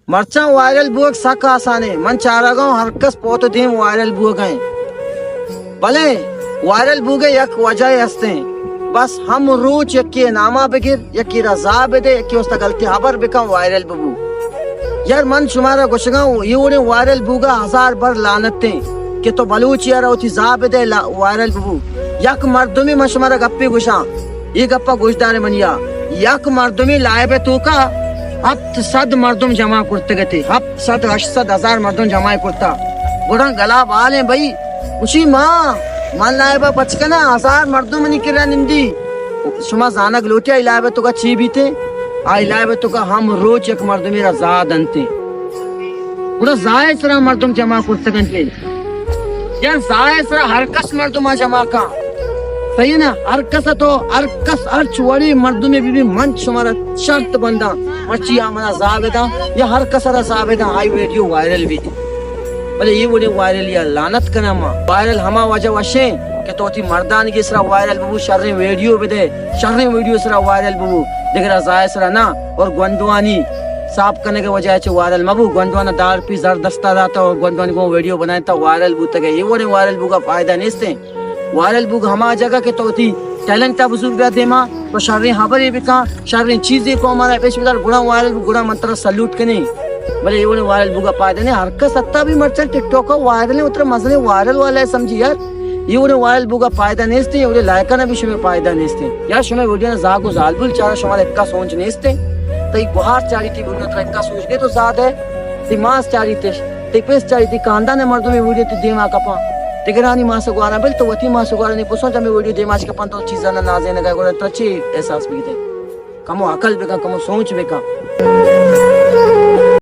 مرچاں viral Bogue سک آسان ایں۔ من چارگ ءَ آں ہر کس پہ وت دیم وائرل بوگ ءَ ایں۔ بلے وائرل بوگ ءِ یک وجہ ہستیں۔ بس ہم روچ یکے نام ءَ بگر، یکے را زاہ بدے، یکے واسطہ غلطیں ہبر بکن، وائرل ببو۔ یار من شمارا گوشگ ءَ آں، اے وڑیں وائرل بوگ ءَ ہزار بر لعنت ایں کہ تو بلوچے ءَ را وتی زاہ بدے، لا-، وائرل ببو۔ یک مردمے، من شمارا گپے گوشاں، اے گپ ءَ گوشدار منی ءَ، یک مردمے لائیو ءِ توکا ہپت سد مردم جمع کرتگ اتے، ہپت سد، ہشت سد، ہزار مردم جمع کرتا۔ گڑا گلا بال ایں بھئی، گوشی ما، من لائیو ءَ پچ کناں، ہزار مردم منی کرا نندی۔ شما زانگ لوٹے آئی لائیو ءِ توکا چی بیتے؟ آئی لائیو ءِ توکا ہم روچ یک مردمے را زاہ دنتے۔ گڑا زاہ ءِ سرا مردم جمع کرتگ انت۔ یا زاہ ءِ سرا ہر کس مردم ءَ جمع کن۔ صحیح نا؟ ہر کس ءَ تو، ہر کس ہرچ وڑیں مردمے بہ بی، من شمارا شرط بنداں، مرچی آ منا زاہ بداں یا ہر کس ءَ را زاہ بداں، آئی ویڈیو وائرل بیت۔ بلے اے وڑیں وائرلی ءَ لعنت کناں ما۔ وائرل ہما وجہ وشیں کہ تو وتی مردانگی سرا وائرل ببو، شریں ویڈیو بدے، شریں ویڈیو سرا وائرل ببو، دگرا زاہ ءِ سرا نہ۔ اور گونڈوانی صاف کنگ ءِ وجہ چہ وائرل مبو، گونڈوانا دار پی زر دستا داتا اور گونڈوانی گوں ویڈیو بنائینتا، وائرل بوتگ ئے۔ اے وڑیں وائرل بوگا فائدہ نیستیں۔ وائرل بوگ ہما جگہ کہ تو وتی ٹیلنٹ ءَ بزور بیا دیما، تو شریں ہبرے بکن، شریں چیزے قوم ءَ را پیش بدار، گڑا وائرل بو، گڑا من ترا سلوٹ کنیں۔ بلے اے وڑیں وائرل بوگا فائدہ نہیں، ہر کس حتی بھی مرچاں ٹک ٹاک ءَ وائرل ایں، اترا مزنیں وائرل والا ئے سمجھی یار۔ اے وڑیں وائرل بوگا فائدہ نیستیں، اے وڑیں لائکاں بھی شمے فائدہ نیستیں۔ یار شمے ویڈیو نا زاگ و زالبول چارا، شمارا اکا سوچ نیستیں۔ تئی گوہار چاری، تئی ویڈیو ترا اکا سوچ دے تو زیادہ ہے۔ تئی ماس چاری تش، تئی پس چاری، تئی خاندان ءِ مردم اے ویڈیو تئی دیما کپاں۔ دگرانی ماس گواراں بل، تو وتی ماس گوارانی پسوں چہ ہمے ویڈیو دیما چہ کپاں، تو چیزاں نازینگا، گڑا ترا چی احساس بیتے؟ کمو عقل بکن، کمو سوچ بکن۔